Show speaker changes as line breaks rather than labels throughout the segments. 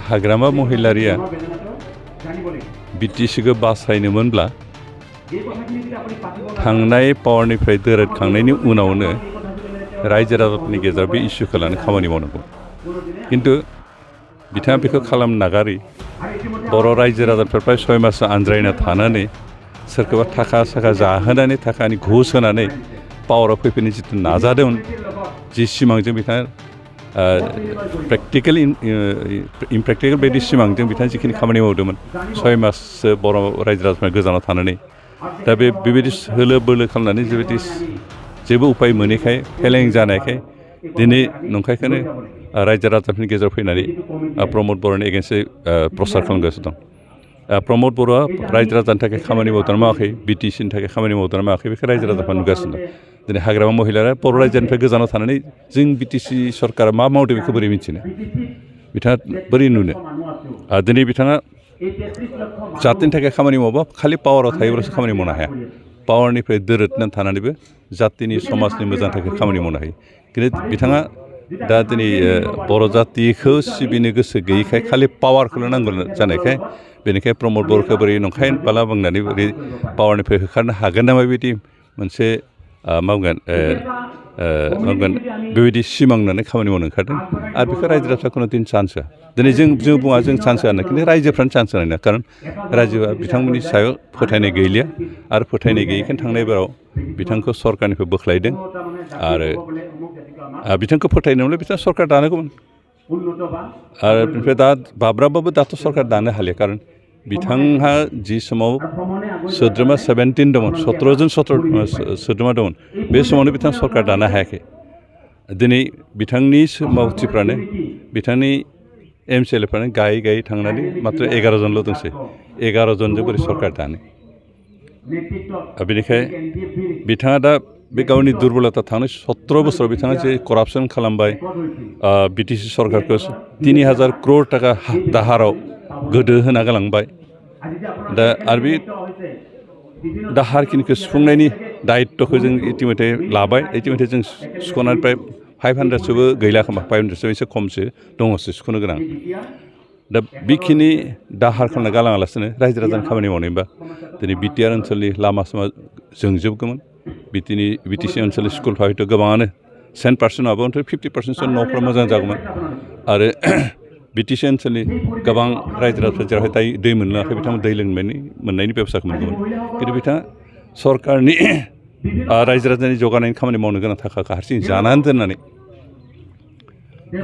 हाग्रामा महिलारिया बिटिसिखौ बासायनोमोनब्ला थांनाय पावारनिफ्राय दोरोदखांनायनि उनावनो रायजो राजाफोरनि गेजेराव बे इस्युखौ लानानै खामानि मावनांगौ खिन्थु बिथाङा बेखौ खालामनो नागारै बर' रायजो राजाफोरनिफ्राय 6 मास आनज्रायना थानानै सोरखौबा थाखा साखा जाहोनानै थाखानि घुस होनानै पावाराव फैफिननो जिथु नाजादोंमोन जि सिमांजों बिथाङा प्रेक्टिकेल इमप्रेक्टिकेल बायदि सिमांजों बिथाङा जिखिनि खामानि मावदोंमोन 6 माससो बर' रायजो राजाफोरा गोजानाव थानानै दा बेबायदि होलो बोलो खालामनानै जेबायदि जेबो उपाय मोनैखाय फेलें जानायखाय दिनै नंखायखौनो रायजो राजाफोरनि गेजेराव फैनानै प्रमद बर'नि एगेन्स्टै प्रसार खालामगासिनो दं प्रमद बर'आ रायजो राजानि थाखाय खामानि मावदोंना मावाखै बिटिसिनि थाखाय खामानि मावदोंना मावाखै बेखौ रायजो राजाफ्रा नुगासिनो दं दिनै हाग्रामा महिलारिया बर' रायजोनिफ्राय गोजानाव थानानै जों बिटिसि सरकारा मा मावदों बेखौ बोरै मिन्थिनो बिथाङा बोरै नुनो दिनै बिथाङा जातिनि थाखाय खामानि मावबा खालि पावाराव थायोब्लासो खामानि मावनो हाया पावारनिफ्राय दोरोदनानै थानानैबो जातिनि समाजनि मोजांनि थाखाय खामानि मावनो हायो खिन्थु बिथाङा दा दिनै बर' जातिखौ सिबिनो गोसो गैयैखाय खालि पावारखौल' नांगौ जानायखाय बेनिखाय प्रमद बर'खौ बोरै नंखाय बाला बुंनानै बोरै पावारनिफ्राय होखारनो हागोन नामा बिदि मोनसे मावगोन बेबायदि सिमां नुनानै खामानि मावनो ओंखारदों आरो बेखौ रायजो राजाफ्रा खुनु दिन चान्स होआ दिनै जों बुङा जों चान्स होआ खिन्थु रायजोफ्रानो चान्स होनाय नङा खारन रायजोआ बिथांमोननि सायाव फोथायनाय गैलिया आरो फोथायनाय गैयैखायनो थांनाय बाराव बिथांखौ सरकारनिफ्राय बोख्लायदों आरो बिथांखौ फोथायनोब्ला बिथाङा सरकार दानांगौमोन आरो बेनिफ्राय दा बाब्राबाबो दाथ' सरकार दानो हालिया खारन बिथांहा जि समाव सोद्रोमा 17 दंमोन 17 जन सोद्रोमा दंमोन बे समावनो बिथाङा सरकार दानो हायाखै दिनै बिथांनि मावथिफ्रानो बिथांनि MCLAफ्रानो गायै थांनानै मात्र 11 जनल' दंसै 11 जनजों बोरै सरकार दानो बेनिखाय बिथाङा दा बे गावनि दुर्बलता थांनाय 17 बोसोराव बिथाङा जे करापसन खालामबाय बिटिसि सरकारखौ 3000 क्रर थाखा दाहाराव गोदो होना गालांबाय दा आरो बे दाहारखिनिखौ सुफुंनायनि दायित्वखौ जों इतिमধ্যे लाबाय इतिमধ্যे जों सुख'नानै प्राय 500सोबो गैला खोमा 500सो एसे खमसो दङसो सुख'नो गोनां दा बेखिनि दाहार खालामना गालाङालासिनो रायजो राजानि खामानि मावनायबा दिनै बिटिआर ओनसोलनि लामा सामा जोंजोबगौमोन बिटिसि ओनसोलनि स्कुलफ्रा हयथ' गोबाङानो 10% नङाबा 50%सो न'फ्रा मोजां जागौमोन आरो बिटिसि ओनसोलनि गोबां रायजो राजाफोर जेरावहाय दै मोनलोङाखै बिथांमोन दै मोननायनि बेबस्थाखौ मोनगौमोन खिन्थु बिथाङा सरकारनि रायजो राजानि जौगानायनि खामानि मावनो गोनां थाखाखौ हारसिं जानानै दोननानै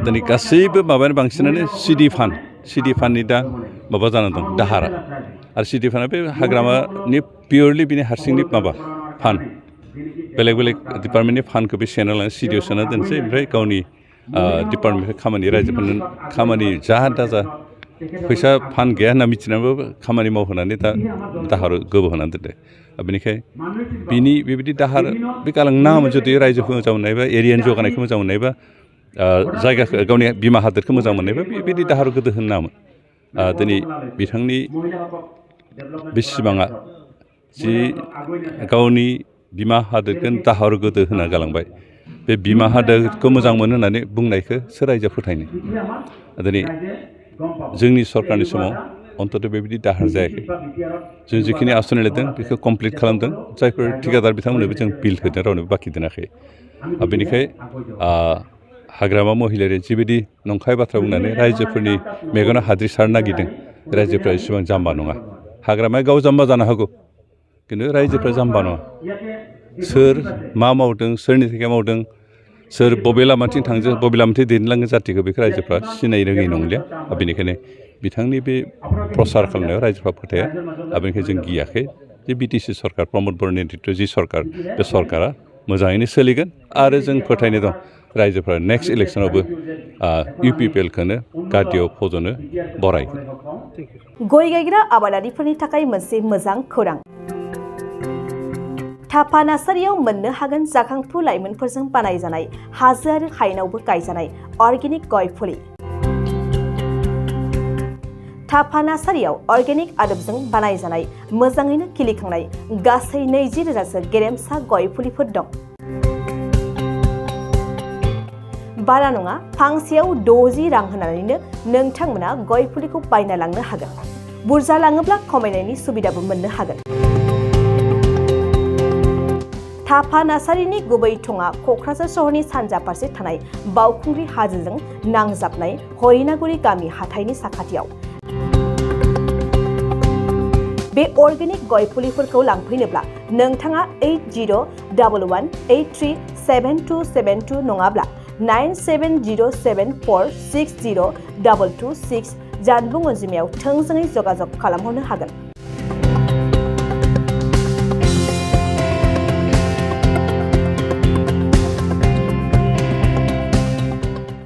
दिनै गासैबो माबायानो बांसिनानो सिडि फान्डनि दा माबा जानानै दं दाहारा आरो सिडि फान्डआ बे हाग्रामानि पियरलि बिनि हारसिंनि माबा फान्ड बेलेग डिपार्टमेन्टनि फान्डखौ बे सोना लानानै सिडिआव सोना दोनसै ओमफ्राय गावनि डिपार्टमेन्टनिफ्राय खामानि रायजोफोरनो खामानि जाहा दाजा फैसा फान्ड गैया होनना मिथिनानैबो खामानि मावहोनानै दा दाहार गोबोहोनानै दोनदो बेनिखाय बिनि बेबायदि दाहार बे गालांनो नाङामोन जुदि रायजोखौ मोजां मोननायबा एरियानि जौगानायखौ मोजां मोननायबा जायगाखौ गावनि बिमा हादोरखौ मोजां मोननायबा बेबायदि दाहार गोदो होनो नाङामोन दिनै बिथांनि बे सिमाङा जि गावनि बिमा हादोरखौ दाहार गोदो होना गालांबाय बे बिमा हादोरखौ मोजां मोनो होननानै बुंनायखौ सोर रायजोआ फोथायनो दिनै जोंनि सरकारनि समाव अन्तत बेबायदि दाहार जायाखै जों जिखिनि आसनि लादों बेखौ कमप्लिट खालामदों जायफोर ठिकादार बिथांमोननोबो जों बिल होदों रावनोबो बाखि दोनाखै बेनिखाय हाग्रामा महिलारिया जिबायदि नंखाय बाथ्रा बुंनानै रायजोफोरनि मेगनाव हाद्रि सारनो नागिरदों रायजोफ्रा एसेबां जाम्बा नङा हाग्रामाया गाव जाम्बा जानो हागौ खिन्थु रायजोफ्रा जाम्बा नङा सोर मा मावदों सोरनि थाखाय मावदों सोर बबे लामाथिं थांजों बबे लामाथिं दैदेनलाङो जातिखौ बेखौ रायजोफ्रा सिनाय रोङै नंलिया बेनिखायनो बिथांनि बे प्रसार खालामनायाव रायजोफ्रा फोथाया बेनिखायनो जों गियाखै जे बिटिसि सरकार प्रमद बर'नि नेतृत्व जि सरकार बे सरकारा मोजाङैनो सोलिगोन आरो जों फोथायनाय दं रायजोफ्रा नेक्स्ट इलेक्सनावबो UPPLखौनो गादियाव फज'नो बरायगोन
गय गायग्रा आबादारिफोरनि थाखाय मोनसे मोजां खौरां थापा नार्सारियाव मोननो हागोन जाखांफु लाइमोनफोरजों बानायजानाय हाजो आरो हायेनावबो गायजानाय अर्गेनिक गय फुलि थापा नार्सारियाव अर्गेनिक आदबजों बानायजानाय मोजाङैनो खिलिखांनाय गासै 20,000सो गेरेमसा गय फुलिफोर दं बारा नङा फांसेयाव 60 रां होनानैनो नोंथांमोना गय फुलिखौ बायना लांनो हागोन। बुरजा लाङोब्ला खमायनायनि सुबिदाबो मोननो हागोन। थाफा नार्सारिनि गुबै थङा क'क्राझार सहरनि सानजा फारसे थानाय बावखुंग्रि हाजोजों नांजाबनाय हरिनागुरि गामि हाथाइनि साखाथियाव। बे अर्गेनिक गय फुलिफोरखौ लांफैनोब्ला नोंथाङा 8011837272 नङाब्ला 9707460226 जानबुं अनजिमायाव थोंजोङै जगाजग खालामहरनो हागोन।